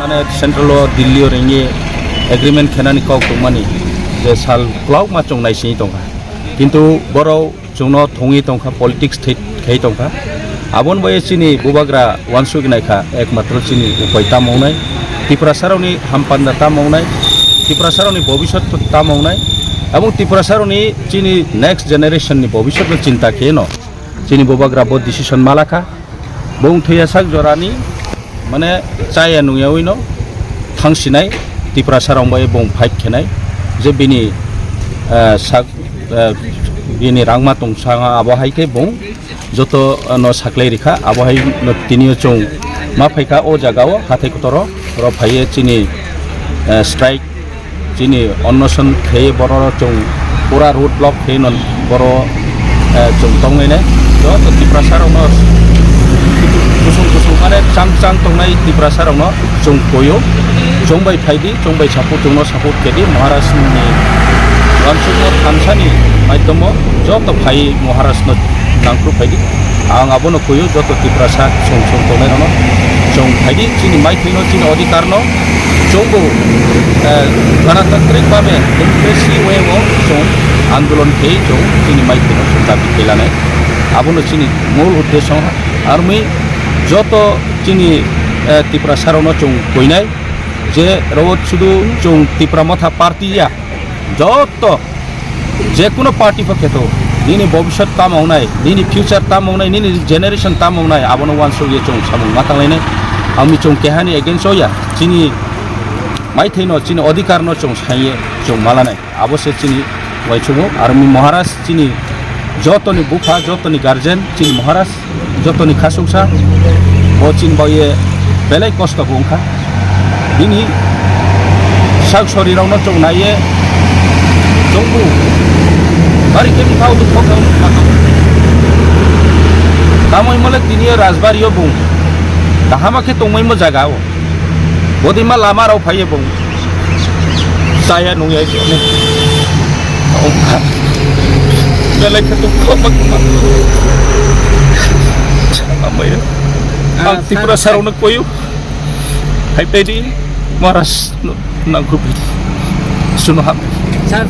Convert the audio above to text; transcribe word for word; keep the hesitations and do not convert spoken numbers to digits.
Ane Central o Delhi o ringwi agreement khenani kok tongmani je sal kwlauma chwng naisingwi tongkha. Kintu borok chwngno thwngwi tongkha, politics thwi-, khai tongkha. Aboni bai chini bubagra uansuk naikha, ekmatro chini upai tamo wngnai, Tiprasarokni hampanda tamo wngnai, Tiprasarokni bobisot tamo wngnai, aboni Tiprasarokni chini next generation ni bobisotno chinta kheno chini bubagra bo decision malakha. Bung thwiya sak jorani, mane, chaya nungyawi no thangsinai, Tiprasa rong bai bung fight khenai, je bini, eh, sak, eh, bini rangma tongsa abo hai khe bung joto, eh, no saklai rikha, abo hai no tini o chwng ma phaikha o jaga o hathai kotoro, oro phaiye chini, eh, strike, chini onnoson khei borok chwng pura road block khei no boro, eh, chwng tongnai nai. Joto Tiprasa rokno kusung kusung mane chang chang tongnai Tiprasa rokno chwng koyo. Chwng bai phaidi, chwng bai support, chwngno support kedi Maharaj ni uansukma thansani maidhomo joto phai Maharaj no nangkru phaidi. Ang abono kuyu joto Tiprasa song song tongnai rokno. Chwng phaidi chini maithaino chini odhikarno chwngbo, eh, ganatantrik bhabe democracy way o chwng andolon khei chwng chini maithaino chwng dabi khelanai. Abono chini mul uddesyo armi joto chini, eh, Tiprasa rokno chwng kuinai je ro sudu chwng Tipra Motha party ya joto je kuno party pho kheto, nini bobisot tamo wngnai, nini future tamo wngnai, nini generation tamo wngnai, abono uansukye chwng samung ma tanglainai. Ami chwng kehani against o ya, chini maithaino, chini odhikarno chwng saiye chwng malanai. Abo se chini uaisukmung. Armi Maharaj chini jotoni bupha, jotoni guardian, chini Maharaj jotoni khasuksa, bo chini bagwi belai kosto bo wngkha. Bini sak sorirokno chwng naiye chwngbo bari khe bwkha o dukho khe wngkha. Tamo himole tini o rajbari o bung kahama khe tongmaimo jaga o. Bodima lama rok phaiye bung. Chaya nungya khe. Belai khe to khoma khoma. Amai. Ah, ang Tiprasa rokno koyu. Hai pedi Maharaj no nangkru pedi. Suno ham. Sir,